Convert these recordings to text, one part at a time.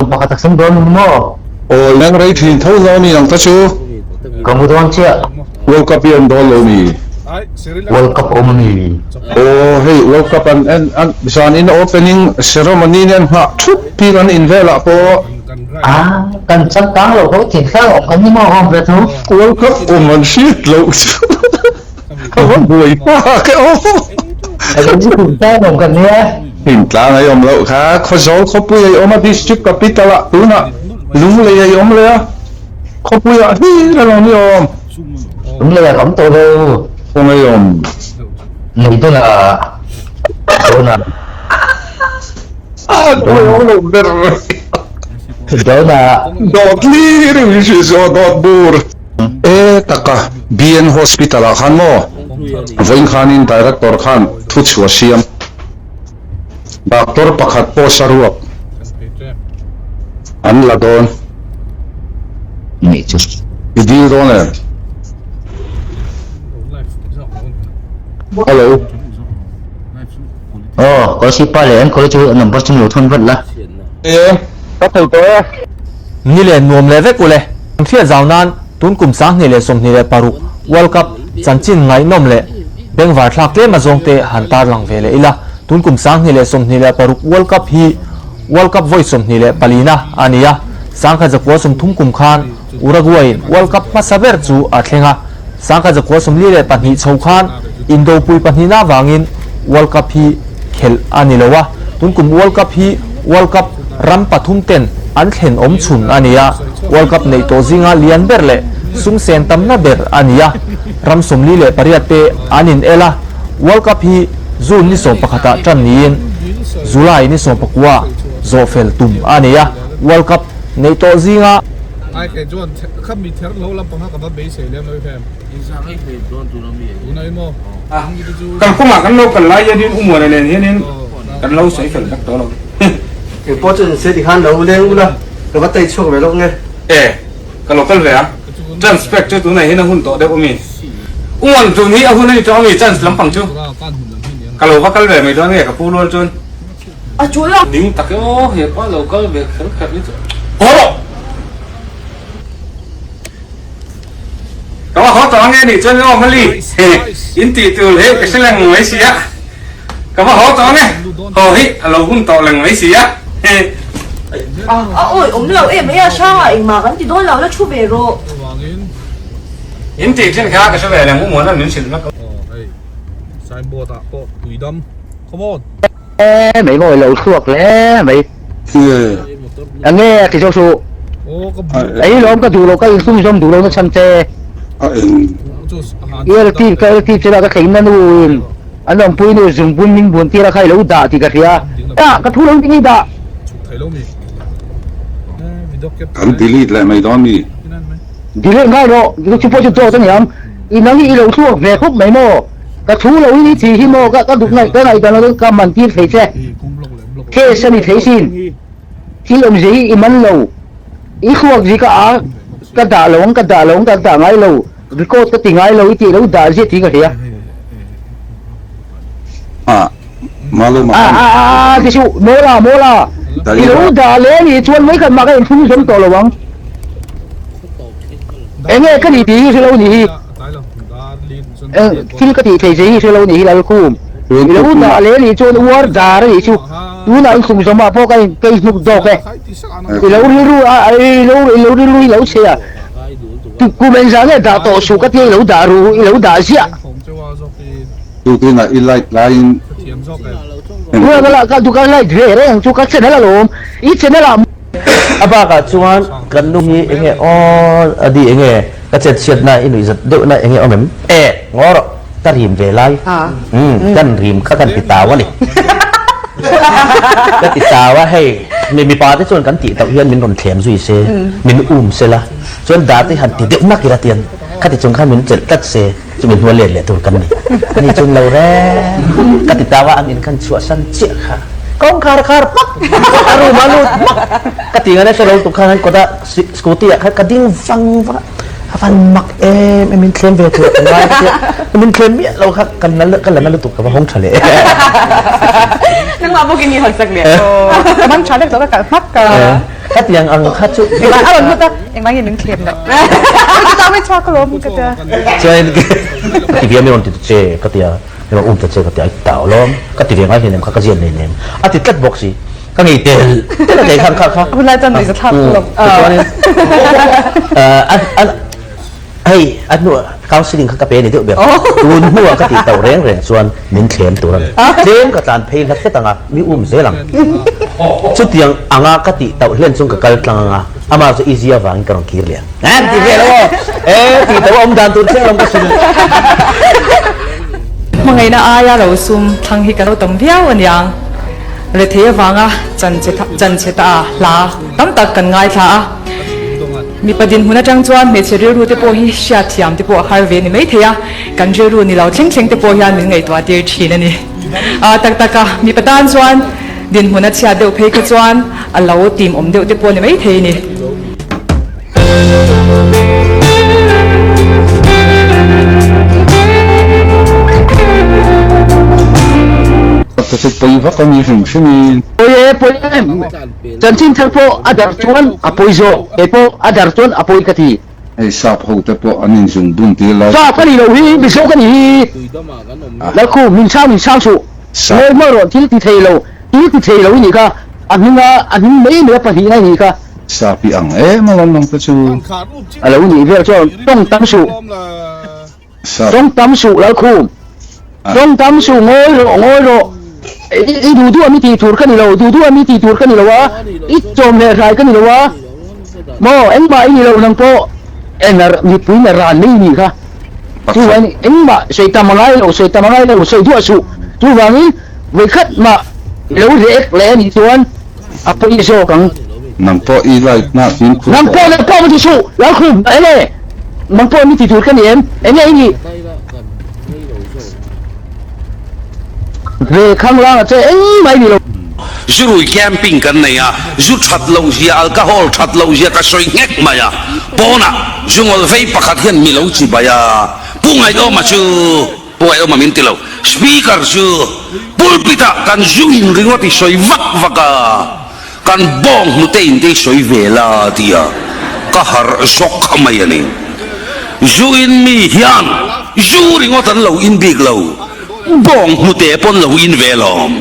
Sawmpakhat a thleng dawn ni maw? Aw leng rei thin tho lo ni ang ta chu. Ka mu dawn chiah. World Cup hi a awm dawn lo ni? World Cup awm a mi? Aw hei World Cup an en an zan in opening ceremony nen nghah thup bik an in velah pawh. Ah kan changkang loh ho thin tlang awm kan ni maw awm ve thu? World Cup awm an hriat loh chu a va buai hmak e aw. Kan chu thing tlang awm kan nia. Thing tlang ei awm loh kha Khawzawl khawpui ei awm a district capital ah tunah Lunglei ei awm leh a khawpui ah hlir a lo ni awm. Lunglei ah ka awm tawh lo. Kawng ei awm. Nei dawn a dawn a. A dawn awm loh ber. Dawn a. Dawt hlir in min hrilh zawh dawt bur. E taka BN Hospital ah khan maw vawiin khanin Director khan thu chhuah siam Doctor pakhat pawh saruak an la dawn. Nih chu. I dil dawn em? Hello. Aw, Kawlsipa leh an college chu number chu lo thawn vat la. E, ka thei tawh e. Ni leh nuam leh vek ule. Kan hriat zau nan tun kum 2026 World Cup chanchin ngaihnawm leh bengvar thlak tlem a zawng te han tar lang ve leh ila. Tun kum 2026 World Cup hi World Cup vawi 24 na a ni a, 1930 kum khan Uruguay in World Cup hmasa ber chu a thleng a, 1942 chho khan Indopui pahnihna avangin World Cup hi khelh a ni lo a, tun kum World Cup hi World Cup ram pathum ten an thlen awm chhun a ni a, World Cup neih tawh zinga lian ber leh sum sen tamna ber a ni a, ram 48 te an in el a, World Cup hi June ni sawmpakhatah tan niin July ni sawmpakua zawh fel tum a ni a, World Cup neih tawh zinga. Ai kei chuan kha mi ther lo lampang kha ka va beisei lem lo i fem. Kalkawngah kan lo kal lai hianin U Muana nen hianin kan lo sawi fel vek tawh lo. Engpawh chu inse ti khan lo leng ula, ka va tei chhuak ve lawk nge. E, ka lo kal ve ang. Chance pek chu tunah hian a hun tawh deuh a mi? U Muan tun hi a hun a ni tawh a mi chance lampang chu? Ka lo va kal ve mai dawn nge ka pu rual chuan. A tul a. Ning tak e aw, hepa lo kal ve kher kher hi chu. Haw rawh! Ka va haw tawh ange nih chuan aw Mali in tih tur hi ka hre leng mai si a, ka va haw tawh ange, haw hi a lo hun tawh leng mai si a. A awi awm lo em mai a, hrangah engmah kan ti dawn lo la thu ve rawh. In tih thin kha ka hre ve leng u Muana min hrilh vek. E mai mawi lo chhuak hle mai. Enge a ti zawk chu. Ei lawm ka duh lo ka insum zawm duh lo na chhan che. I el tip ka el tip che la ka thleng na nu in an awmpui nu zungbun min bun tir a kha i lo dah tih ka hria. Ah ka thu lo ding i dah. Kan delete leh mai dawn mi. Delete ngai rawh chu pawh chu dawt a niang. I nang hi i lo chhuak ve khawp mai maw. Ka thu lo hi thi hi maw ka duh ngaih ka ngaihdan lo ka man tir thei che. Case a ni thei sin. Thil awmzia hi i man lo. I hruak zi ka a ka dah lo ang ka dah lo ang ka dah ngai lo. Record ka ti ngai lo i tih lo dah zia tih ka hria. Ah malo ma A a a a ti suh mawla mawla. I lo dah leh a nih chuan vawikhat mah ka inthung zawm tawh lo ang. Enge ka nih tih hi hre lo nih hi. Thil ka tih thei che hi hre lo nih hi Lalkhum. I lo dah leh nih chuan uar dar a nih chu. Tunah in khum zawmah pawh ka in ka inhnuk dawk e. I lo rilru a i lo i lo rilru hi lo chhe a. Kum engzah nge dah tawh suh ka tia i lo dah ru i lo dah ziah. Tukinah i light laiin Tunah ka la ka duh ka light ve reng chu ka channel alawm. I channel ah. A bakah chuan kan nu hi enge aw a di enge ka chet chhiat na i nuih zat deuh na enge awm em? E ngaw rawh ka rim ve lai umm kan rim kha kan ti tau a ni ka ti tau a hei mi mipa te chuan kan tih tauh hian min rawn thlem zui se min um se la chuan dar te han ti deuh nak ila tian khati chung khan min chelh tlat se chu min hnual let leh tur kan ni ani chuan lo reng ka ti tau a an in khan chhuahsan chiah kha kawngkhar khar hmak a room a lut hmak ka ti ngan a hre lo tuk khan an kawt a scooty ah khan ka ding vang vang a a van mak em em min thlem ve tur ka ngai ka tia min thlem miah lo kha ka la ka la na lutuk ka va hawng tha leh nangmah bawkin i hawlsak leh ka man tha vek tawh ka kalh hmak ka. Khatiang ang kha chu. Engmah a rawn lut a, engmah nge min thlem loh. Ka chau mai chhuak alawm ka tia. Chuan ka ti ve a mi rawn ti ta che ka tia, mi rawn um ta che ka tia, i tau alawm, ka ti ve ngai hleinem kha ka ziat nei nem a ti tlat bawk si. Ka ngei tel tel a kei khan kha kha. Hun lai chuan nuihza thlak alawm. Chuanin hei a hnu counselling kha ka pe ni deuh ber. Tun hnuah ka tih tauh reng reng chuan min thlem tur a ni. Tlem ka tlan phei hlat hret ang a, mi um zel ang. Chutiang anga ka tih tauh hlen chung ka kal tlang ang a, amah chu easy avangin ka rawn kir leh ang. An ti vel aw! E tih tauh a awm dan tur thleng lam ka hrilh. Hmangaihna aia lo sum thlang hi ka lo tam viau a niang. Rethei avanga chanche ta hla tam tak kan ngaithla a. Mipa dinhmun atang chuan hmeichhe rilru te pawh hi hriatthiam te pawh a har ve ni maithei a, kan rilru ni lo thleng thleng te pawh hian min ngaihtuah tir thin a ni. A tak tak a, mipa tan chuan dinhmun a chhiat deuh phei kha chuan a lo tim awm deuh te pawh ni maithei a ni. Ka chu pawi vak a ni hrim hrim in. Pawi e, pawi em. Chanchin thar pawh a darh chuan a pawi zawk, kei pawh a darh chuan a pawi ka ti. Hei sap ho te pawh an inzung bun tir lai. Sap ka nih loh hi, Mizo ka nih hi. Lalkhu, min chhang min chhang suh. Ngawi hmawh rawh, thil ti thei lo, thil ti thei lo i nih kha. A hming a, a hming mai mai a pahnihna i nih kha. Sap i ang em alawm nang te chu. A lo nih vel chuan tawng tam suh. Tawng tam suh Lalkhum. Tawng tam suh ngawi rawh ngawi rawh. I duh duh a mi tih tur ka ni lo, duh duh a mi tih tur ka ni lo a, i chawm leh hrai ka ni lo a. Maw engmah i ni lo nang pawh enar mipui na ran mai i nih kha. Chuvangin engmah sawi tam a ngai lo, sawi tam a ngai lo, sawi duah suh. Chuvangin vawikhat mah i lo react leh a nih chuan a pawi zawk ang. Nang pawh i light na fimkhur Nang pawh nang pawh mi ti suh Lalkhum enge nang pawh mi ti tur ka ni em enge i nih ve khang lang a che engmah i ni lo. Zurui camping kan nei a, zu that loh zia, alcohol that loh zia ka sawi nghek mai a, pawnah zungawl vei pakhat hian mi lo chibai a, Pu Ngaihawma chu Pu Ngaihawma min ti lo, Speaker chu pulpit ah kan zu in ringawt i sawi vak vak a, kan bawng hnute in te i sawi ve la ti a, ka harh zawk mai a ni. Zu in mi hian zu ringawt an lo in bik lo, bawng hnute pawn lo in ve lawm.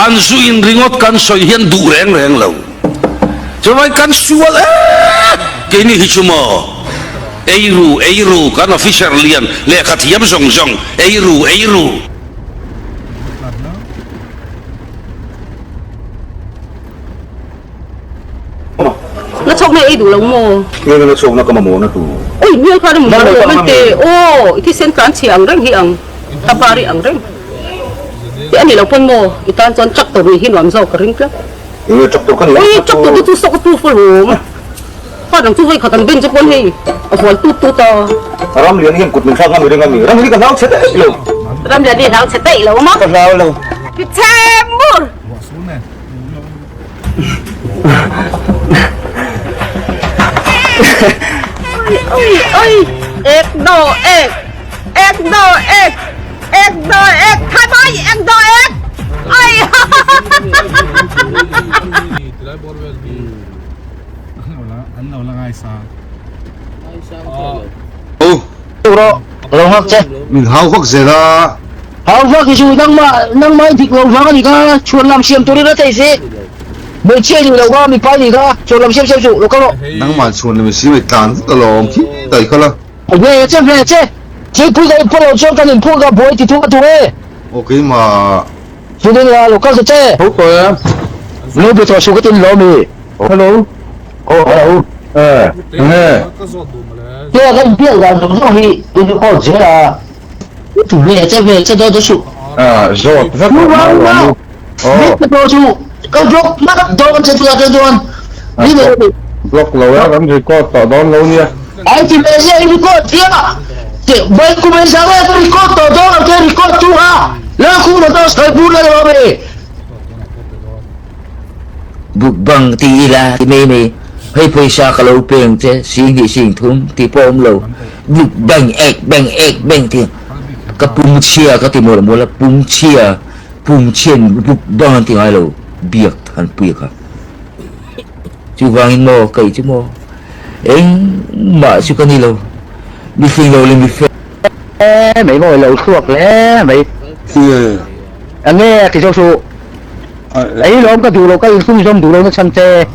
An zu in ringawt kan sawi hian duh reng reng lo. Chuvangin kan sual em keini hi chu maw? Ei ru, ei ru, kan officer lian lehkha thiam zawng zawng, ei ru, ei ru. Na chhawk na ei duh lo maw? Nge na chhawk na ka mamawh na tur. Oi mial khan a mamawh lo man te aw i thisen tlan chhia ang reng hi ang thlapar i ang reng te a ni lo pawn maw i tan chuan tractor nih hi nuam zawk ka ring tlat. Enge tractor ka ni Oi tractor te chu sawk a proof alawm kha dang chu hei khat an ben che pawn hei a hual tut tut a. Ramlian hian kut min thlak ngam i ring a mi? Ramlian hi ka hlau chhe daih lo. Ramlian hi hlau chhe daih lo maw? Ka hlau lo. Chhemur. Oi oi ek do ek ek do ek ek do ek khai bai ek do ek ai Lo nghak che. Min hau vak zel a. Hau vak hi chu nangmah nangmah i dik lo vang a ni kha, chhuan lam siam turin a thei si. Hmeichhia i nih loh kha, mipa i nih kha, chhuan lam siam siam suh, lo kal rawh. Nangmah chhuan lam i siam i tlan vut alawm khi daih kha la. Ve che ve che, thilpui ka inphaw loh chuan kan inphur ka buai ti thung a tung e. Aw keimah. Chunin la lo kal ta che. Ho tawh e. Lo be tawh suh ka tin lo mi. Hello. Aw hello. Eh enge. Tia ka inpiak dan zawng zawng hi i record zel a. Ve che ve che daw suh. Ah zawt vek rawh mau rawh mu. Aw. Mit daw suh. Ka block hmak dawn che tura te chuan. Ni ve. Block lo e kan record tawh dawn lo nia. Ai ti ve zia i record tia. Te bai kum en sang e ka record tawh dawn lo te record tu kha. La khu na daw sai bur la lo me. Bukbang ti ila ti mai mai, hei pawisa ka lo peng che sing hnih sing thum tih pawh a awm lo, bukbang ek bang ek bang ti ka pum chhia ka ti mawlh mawlh a, pum chhia pum chhian bukbang an ti ngai lo biak han pui kha. Chuvangin maw kei chu maw engmah chu ka ni lo, mi fing lo leh mi fel. Mai maw i lo chhuak hle mai. Enge ti zawk suh. Ei lawm ka duh lo ka inhlum zawm duh lo na chhan che.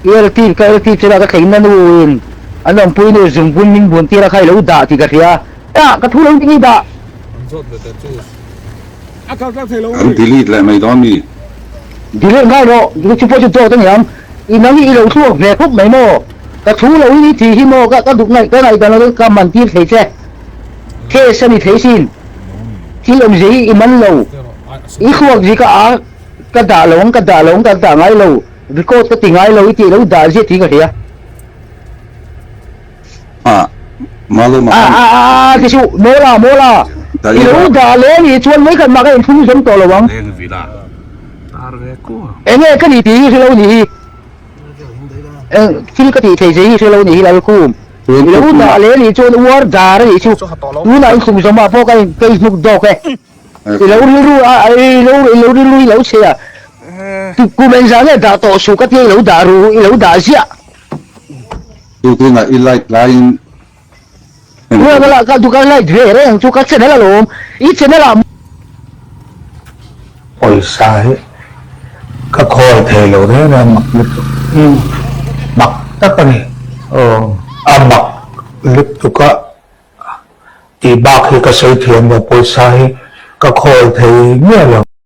I LT ka LT chela ka thleng na nu in an awmpui nu zungbun min bun tir a kha i lo dah tih ka hria. Dah ka thu lo ding i dah. An delete leh mai dawn mi. Delete ngai rawh chu pawh chu dawt a niang. I nang hi i lo chhuak ve khawp mai maw? Ka thu lo hi i tih hi maw ka duh ngaih ka ngaihdan lo ka man tir thei che. Case a ni thei sin. Thil awmzia hi i man lo. I thluak zi ka a ka dah lo ang ka dah lo ang ka dah ngai lo. Record ka ti ngai lo i tih lo dah zia tih ka hria. A Malawma A a a a ti suh Mawla Mawla i lo dah leh a nih chuan vawikhat mah ka inthun zawm tawh lo ang. Enge ka nih tih hi hre lo nih hi. Eng thil ka tih theih zia hi hre lo nih hi Lalkhum. I lo dah leh a nih chuan uar dar a nih chu. Tunah inkhum zawmah pawh ka in ka inhnuk dawk e. I lo rilru a i lo i lo rilru i lo chhe a. Kum engzah nge dah tawh suh ka tia i lo dah ru i lo dah ziah. Tukin ah i light laiin Eng ka la ka duh ka light ve reng chu ka channel alawm i channel ah. Pawisa hi ka khawl thei lo reng reng mak lutuk mak tak a ni a mak lutuk a tih bak hi ka sawi thiam lo pawisa hi ka khawl thei miah lo.